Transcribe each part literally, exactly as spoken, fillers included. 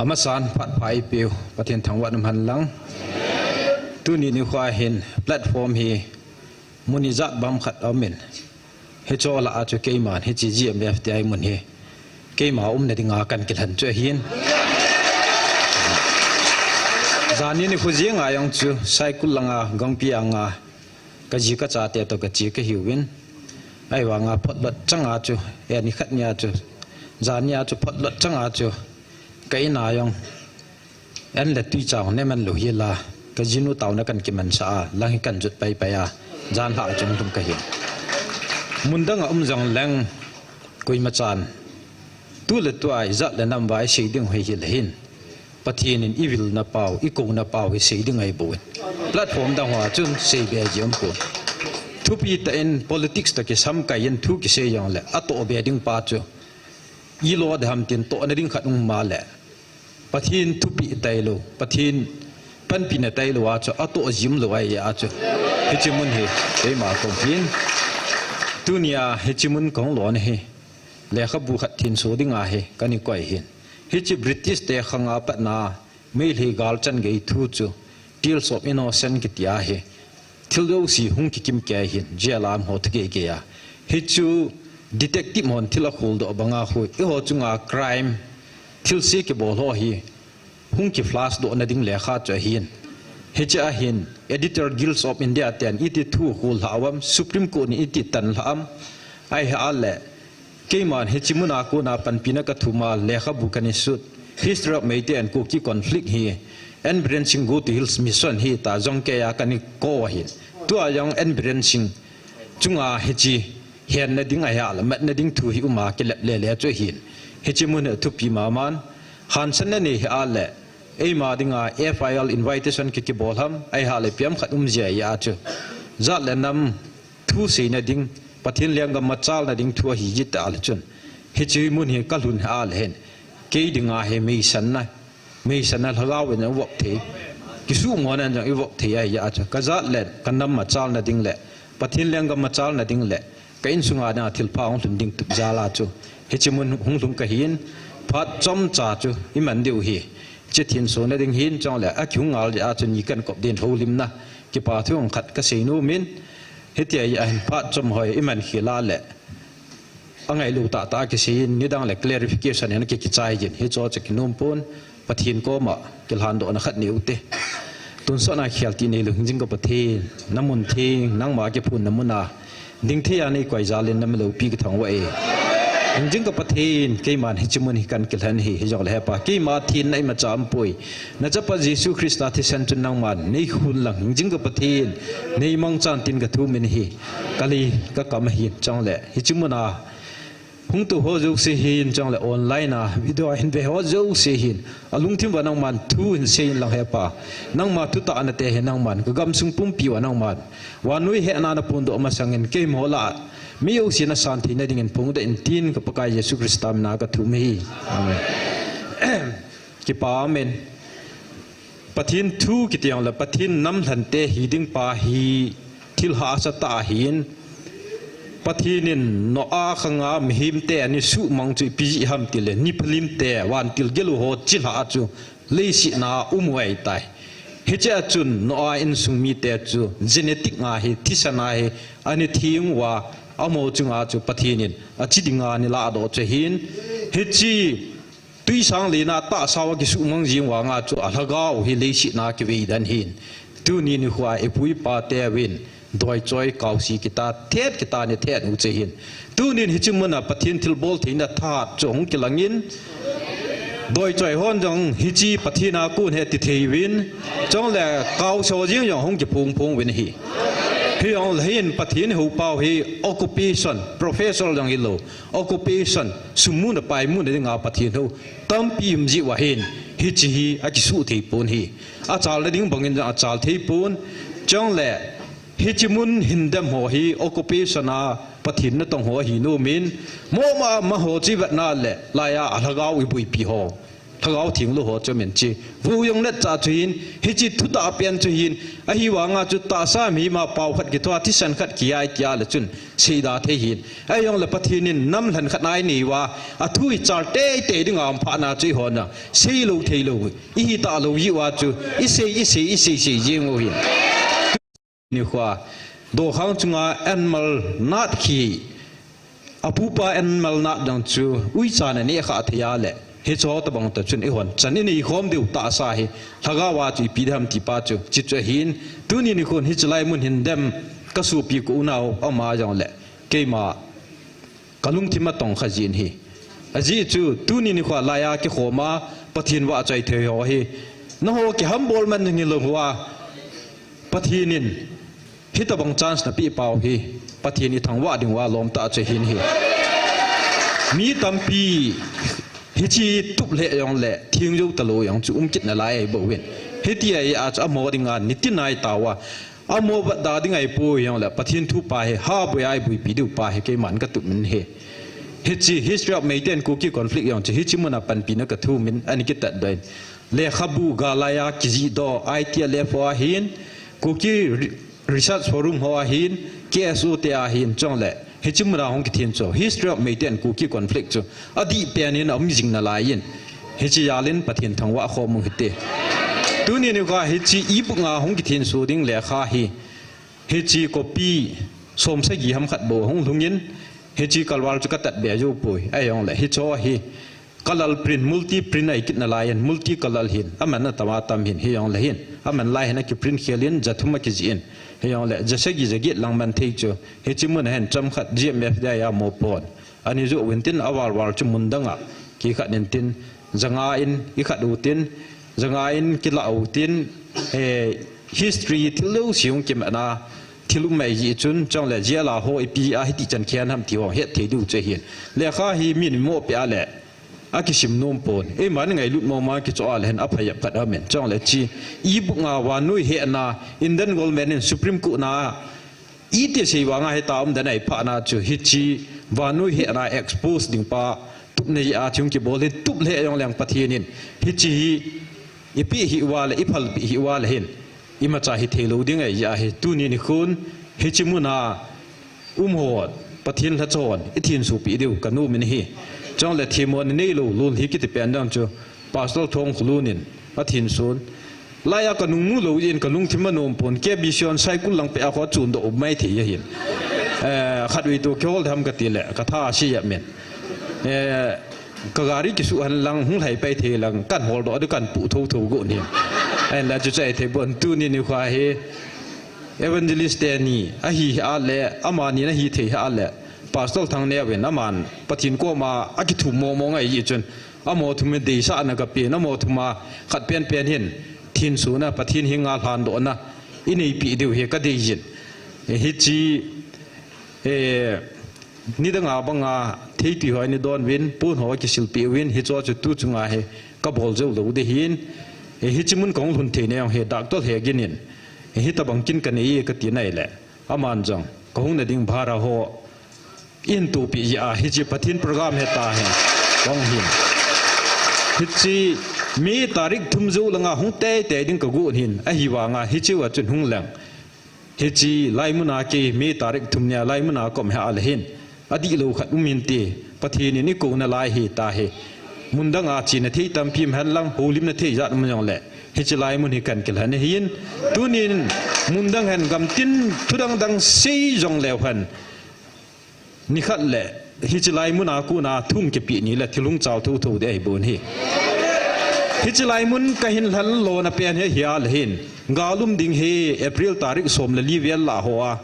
Amasan phat pha eipeu Pathen thangvah in umhen lang. Tuni nikho hin platform hi mun ijat bang khat aumin, hiche lah a chu keiman hiche G M F ti a mun hi keima umna dinga kana kilhen chu ahin. Janhi nikho jenga jong chu Saikul langa Gangpi anga kaji kachate toh kache kahiuvin, ahivanga photlot changa chu, eh, nikhat nia chu, janhi a chu photlot changa chu ka in a jong an le tui chang neman lou hila, kajinu taona kana kimansah a, lang hi kana jot paipai a, janhi a chu lhung kahi. Mun danga um jongleng, koimachan tu le tua ijat le nam va isei ding hoihi leh hin, Pathen in ivilna pau, ikouna pau hi sei ding ahi bou. Platform dang hoa chun seibe ji umpon. Thupitah in politics toh kisamkai in thu kisei jongleh atohbe ding pa chu ilo deham tin tohna ding khat um ma leh, Pathen thupeh tailou, Pathen panpina tailou a chu atoh ji umlou ahi a chu, hiche mun hi keima kahung hin. Tunia hiche mun kahung lona hi lekhabu khat thenso dinga hi kana koi hin. Hiche British te khanga patna Meitei galchan gei thu chu Tales of Innocence kiti ahi. Thil jouse hung kikimkei hin, jail a umho thu geigei a, hichu detective hon thil akholdoh banga khu eiho chunga crime, thilse kibol ho hi hung kiflash dohna ding lekha chu ahin. Hiche ahin Editor Guild of India ten iti thu khollhah uvam, Supreme Court in iti tanlhah am, ahileh keiman hiche muna kona panpina kathum a lekhabu kana sut, History of Meitei and Kuki Conflict hi, N Biren Singh Go to Hills Mission hi ta jong keiya kana kou ahin. Tua jong N Biren Singh chunga hiche henna ding ahileh matna ding thu hi uma kilep lele chu ahin. Hiche mun hi thupi maman, hansanna nei hileh eima dinga F I R invitation ki kibol ham, ahileh ipi ham khat um jia a chu, jat le nam thu seina ding, Pathen lenggam machalna ding thu ahi jita leh chun, hiche mun hi kalhun hileh hin, kei dinga hi meisanna, meisanna lhagao in ivop thei, kisumona jong ivop thei ahi a chu, kajat le kanam machalna ding le Pathen lenggam machalna ding le ka insunga dinga thilpha hung lhun ding tup jal a chu hiche mun hung lhung kahin. Phat chomcha chu iman diu hi, hiche thensona ding hin chule akihung ngal jeh a chu ni kana kop din houlimna kipa thu khat kasei nomin, hitia ahin phat chom hoi iman khel a leh angailou tahtah a kisei in, nidang le clarification in ki, kichai jin, hicho chu kinom pon, Pathen koma kilhandohna khat nei ute. Tonsot a khel tih neilou hingjing ka Pathen, namun theng, nangma kiphunna muna dingthei a neikoi jal in nami loupi kathangvah e. Hingjing ka Pathen, keiman hiche mun hi kana kilhen hi, hijongle hepa, keima thenna imacha aumpoi. Nachapa Jesu Christa thisan chun nangman neikhun lang, hingjing ka Pathen, neimangchan tin kathumin hi, kalei kakam ahin, chule hiche muna hung tou ho jouse hin, chule online a video a hin ve ho jouse hin, alungthim uva nangman thu hin seiyin lang hepa. Nangma thutahna te hi nangman kagamsung pumpi uva nangman vannoi hetna naphondoh masangin keima lah a mi jouse nasan theina dingin phongdoh in tin ka Pakai Jesu Christa mina kathum ahi. Amen. Kipa amen. Pathen thu kiti jongle Pathen namlhante hiding pa hi thil hahsa tah ahin. Pathen in Noah khanga mihemte ana suhmang chu ipi jeh ham tile, Nephilim te vantil gelu ho chilhah a chu leiset a um u ahitai. Hiche a chun Noah insung mite chu genetic a hi, thisan a hi ana theng uva, amaho chunga chu Pathen in achi dinga ana lahdoh chu ahin. Hiche twisang lena tahsa uva kisuhmang jing vanga chu alhagao hi leiset a kivei den ahin. Tuni nikho a ipu ipa teuvin doichoi kaose kita, thet kita ana thet u chu ahin. Tunin hiche muna Pathen thilbol theina thahat chu hung kilangin, doichoi hon jong hiche Pathen a kon ahi ti thei uvin, chule kaose ho jeng jong hung kiphong phong uvin ahi. Hijongle hin Pathen houpau hi occupation, professor jong hilou, occupation, sum muna pai muna dinga Pathen hou tampi um jeh uva hin hiche hi akisuh thei pon ahi. Achalna ding bangin jong achal thei pon. Chule hiche mun hin dem ho hi occupation a Pathen natong ho ahi nomin, moma amaho chu ivetna le laiya alhagao iboipi ho, Lhagao Theng lou ho chu amin chi. Vo jong natcha chu hin, hichi thutah pen chu hin, ahivanga chu tahsa mi ma pao khat kithoa, thisan khat kiai tia le chun, seida thei hin. Ahijongle Pathen in nam lhan khat nai nei uva, athu ichal teitei dinga um phat na chu ihon a, seilou theilou, ihi talou jeh uva chu, isei, isei, isei, sei jing u hin. Nikhoa, dokhang chunga anmal nat khi, apupa anmal nat dang chu, uicha na neh kha thei a le, hicho tabang ta chun ihon chan inei khom diu tahsa hi, lhagao a chu ipi dam ti pa chu, chi chu ahin, tuni nikhon hichi lai mun hin dem, ka sopi ka unau ama jongle, keima, ka lungthim a tong kha jin hi. Ajeh chu, tuni nikhoa laiya kikhoma, Pathen vahchoi thei ho hi. Nangho kihambol man ding hilou hua, Pathen in, hitabang chance napeh pau hi, Pathen ithangvah ding uva lom tah chu ahin hi. Mi tampi, hichi tup lheh jongle, theng jou talou jong chu um kit nalai ahi bouvin. Hiti ahi a chu amo dinga, nitin ahi tauva. Amo vat da ding ahipoi jongle, Pathen thu pa hi, ha boi a iboipi diu pa hi, keiman ka tup min hi. Hichi History of Meitei and Kuki Conflict jong chu, hichi muna panpina ka thum in, ani kitat doh in. Lekhabu ga laiya kijih doh, I T L F ho ahin, Kuki Re-, Research Forum ho ahin, K S O te ahin, chule, hichi muna hung kithin chu, History of Meitei and Kuki Conflict chu, adih pen in aum jing nalai in. Hichi jal in Pathen thangvah khom u hite. Tuni nikhoa hichi e-book a hung kithin soh ding lekha hi. Hichi copy som sagi ham khat bou hung lhung in. Hichi kalval chu ka tat be jou poi. Ahijongle hicho hi. Color print, multi print ahi kit nalai in, multi color hin. Aman atam atam hin, hijongle hin. Aman lai hin aki print khel in, ja thum akijih in. Hijongle, ja sagi ja get lang man thei chu. Hichi muna hin chomkhat G M F D I a mo pon. Ani joh uvin tin aval val chu mun danga. Kikhat in tin, ja nga in ikhat u tin, ja nga in kilah u tin, eh, history thil jouse hung kimatna, thil um mai jeh chun, chule jail a ho ipi a hiti chan khen ham ti ho het thei diu chu ahin. Lekha hi min mo peh a le, akisim nom pon. Eiman ngailut mong mong kichoh a le hin aphajep khat amin. Chule chi, e-book a vannoi hehna, Indian government in Supreme Court na, iti sei vanga hita um dan ahi phat na chu hichi vannoi hehna expose ding pa tupna jeh a chu kibol hin tup lheh jongleng Pathen in hichi hi ipeh hih uva le iphalpeh hih uva le hin imacha hithei lou ding ahi jeh a hi tuni nikhon hichi muna um ho Pathen lhacha hon ithin soh peh diu ka nom in ahi. Chule themmo nei lou lul hi kiti pen dang chu Pastor Thongkholun in athin son. Laiya ka nung mu lou in ka lungthim anom pon, K B C on cycle lang peh a kho chun doh mai thei ahin. Eh, khatvei toh kihol tham kati le, ka tha asi jep min. Eh, ka gari kisuh hen lang hung lhai pai thei lang, kan hol doh a di kan pu tho tho go ni. Ahinla chu chai thei bon tuni nikhoa hi. Evangelist teni, ahi a le, amani na hithei a le. Pastor Thangneo in aman, Pathen koma, akithum mong mong ahi chun. Amo thum in deisahna ka pen, amo thum a khat pen pen hin, thin sona, Pathen henga lhandohna, inei peh diu hi ka dei jin. Eh, hichi, eh, nidang a banga, theitui ho ini don uvin, pon ho kisil peh uvin, hicho chu tu chunga hi, ka bol jou lou ding ahin, eh, hichi mun ka hung lhun thei na jong hi, doctor Hegin in, eh, hitabang kin ka nei e ka ti nai le, aman jong, ka hung na ding bhara ho, in tupi ji a, hichi Pathen program heta hin, kong hin. Hichi May tarik thum jou langa hung tei tei ding ka gon hin, ahivanga hichi va chun hung leng. Hichi laimun a kei May tarik thum nia laimun a kom hi a le hin. Adih lou khat um inte, Pathen in i kouna lai hi ta hi. Mun dang a chena thei tampi um hen lang, houlimna thei jat um jong le. Hichi laimun hi kan kilhen ahin. Tunin mun dang hen gamtin thu dang dang sei jong leu hen. Nikhat le, hichi laimun a kona thu um kipe ni le thil hung chal thotho ding ahi bon hi. Hichi laimun ka hin lhan lona pen hi ahia le hin. Gal um ding hi April tarik som le li vel lah hoa.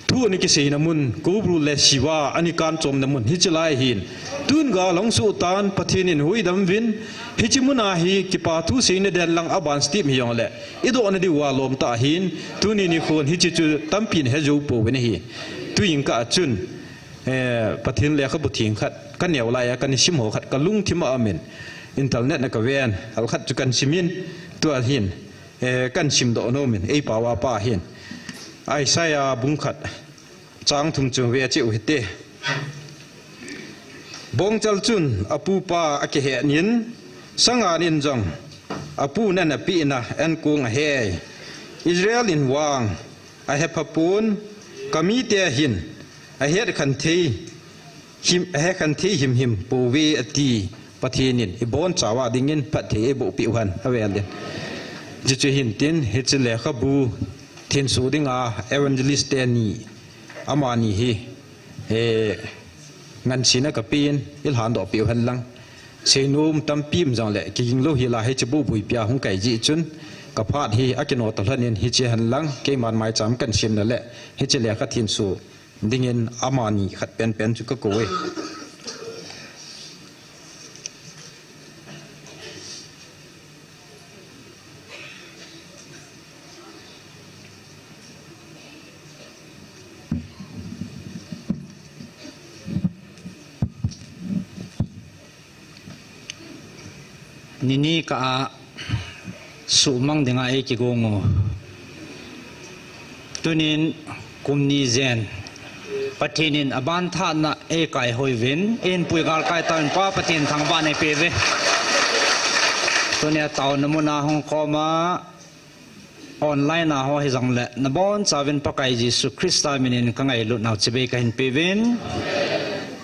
Thu ani kiseina mun, Koubru le Shiva ani kan chomna mun, hichi lai hin. Tun gal hung suh tan, Pathen in huhdam uvin, hichi mun a hi kipa thu seina den lang aban step hi jong le. I dohna diu a lom tah ahin, tuni nikhon hichi chu tampin he jou pouvin ahi. Tuin ka chun, eh, Pathen lekhabu theng khat, ka neo lai a, ka ni sim ho khat, ka lungthim a amin. Internet na ka ven, hal khat chu kan simin, tua hin, eh, kan sim doh nomin, ei pao a pa hin. Isaiah bung khat, chang thum chu ve cheu hite. Bongchal chun, apupa akihet nin, Sangan in jong apu nan apeh na ankong ahe. Israel in vang ahe phapon, kamite hin ahet khan thei him, ahe khan thei himhim pouve ati. Pathen in ibon chawa dingin phatthei eiboh peh u hen avel in. Hichu hin tin, hiche lekhabu thinso dinga evangelist teni amani hi, eh, ngansena kapen, ilhan doh peh u hen lang. Seinom tampi um jongle, kiging lou hi la hiche bu buipia hung kai jeh chun, kaphat hi akino talhon in hiche hen lang, keiman maicham kahin sem na le, hiche lekha thinso dingin amani khat penpen chu kakou e. Nini kah a suhmang dinga eikigong u. Tunin kum ni jen Pathen in aban thahna eikaihoi uvin, eihin pui galkai tauvin, Pa Pathen thangvahna eipeuve. Tunia taona muna hung khoma, online a ho hijongle, nabonchauvin Pakai Jesu Christa minin kangailutnau chibai kahin peuvin.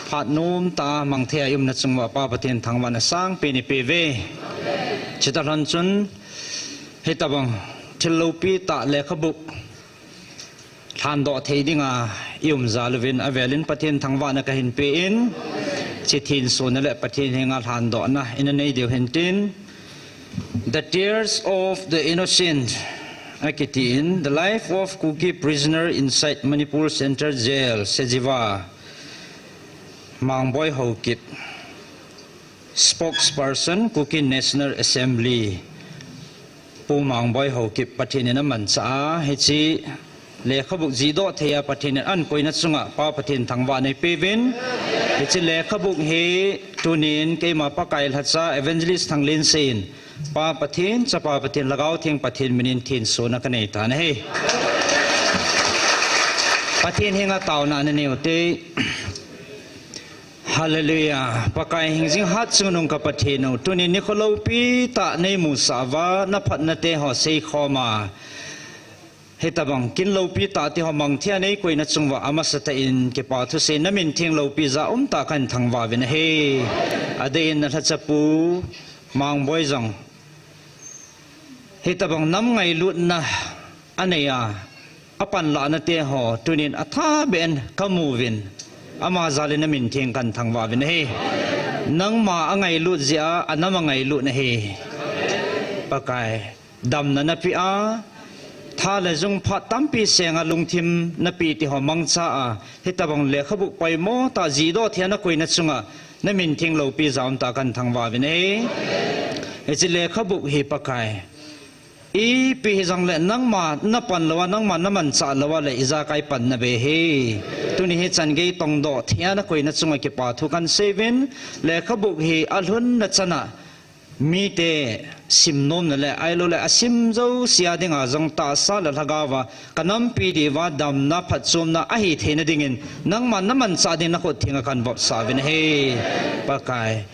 Phat nomtah a mangthei a iumna chung uva Pa Pathen thangvahna sangpen eipeuve. Chuti lhon chun, hitobang thil loupi tah lekhabu lhandoh thei dinga ium jal uvin avelin Pathen thangvahna kahin pein, hiche thinsona le Pathen henga lhandohna ina nei diu hintin, The Tears of the Innocent akitin, The Life of Kuki Prisoner Inside Manipur Central Jail, Sajiwa, Mangboi Haokip, Spokesperson, Kuki National Assembly, Pu Mangboi Haokip, Pathen in amanchah a, hiche lekhabu jihdoh thei a Pathen in ahinkoina chunga Pa Pathen thangvahna eipeuvin. Hiche lekhabu hi tunin keima Pakai lhacha Evangelist Thanglensei in, Pa Pathen, Chapa Pathen, Lhagao Theng Pathen minin thinsona kanei tan ahi. Pathen henga taona nanei ute. Hallelujah. Pakai hingjing hatchungnung ka Pathen u. Tunin nikho loupi tah neimusah uva, naphatna te ho seikhoma, hitobang kin loupi tah te ho mangthei a neikoina chung uva amasatah in kipa thusei namin theng loupi jeh a umtah kahin thangvah uvin ahi. Adeh in nalhachapu Mangboi jong hitobang nam ngailutna anei a, apanlahna te ho tunin athabeh in kamu uvin, ama jal in namin theng kahin thangvah uvin ahi. Nangma angailut jeh a, anam angailut nahi. Pakai, damna napeh a, tha le jung phat tampi seng a lungthim napeh ti ho mangcha a, hitobang lekhabu poimo tah jihdoh thei a nakoina chunga namin theng loupi jeh a umtah kahin thangvah uvin ahi. Hiche lekhabu hi Pakai, ipi hijongle nangma napan lou a, nangma namanchah lou a le ijakai pan nabei ahi. Tuni hi chan gei tongdoh thei a nakoina chunga kipa thu kahin sei uvin, lekhabu hi alhunna chan a mite simnomna le, ahiloule asim jouse a dinga jong tahsa le lhagao a kanampi diuva damna phatchomna ahitheina dingin, nangma namanchah dingin nakhut thenga kahin vopsah uvin ahi. Pakai,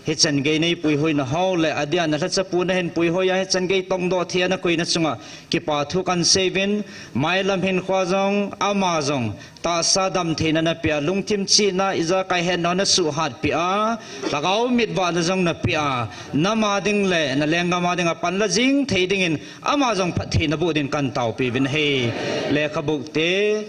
hichan gei neipuihoina ho le, adeh a nalhachapu nahin puihoi a, hichan gei tongdoh thei a nakoina chunga kipa thu kahin sei uvin, mailam hinkhoa jong, ama jong tahsa damtheina napeh a, lungthim chihna, ijakai hetna nasuhhatpeh a, lhagao mitvahna jong napeh a, nama ding le nalenggam a dinga panla jing thei dingin, ama jong phatthei naboh dingin kahin taopi uvin ahi. Lekhabu te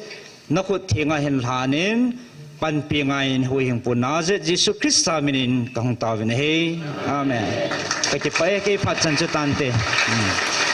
nakhut thenga hin lhan in, panpi ngai in, huhhingpu Nazareth Jesu Christa minin kahung taovin ahi. Amen. Kakipah e, kei phat chan chu tante. Hmm.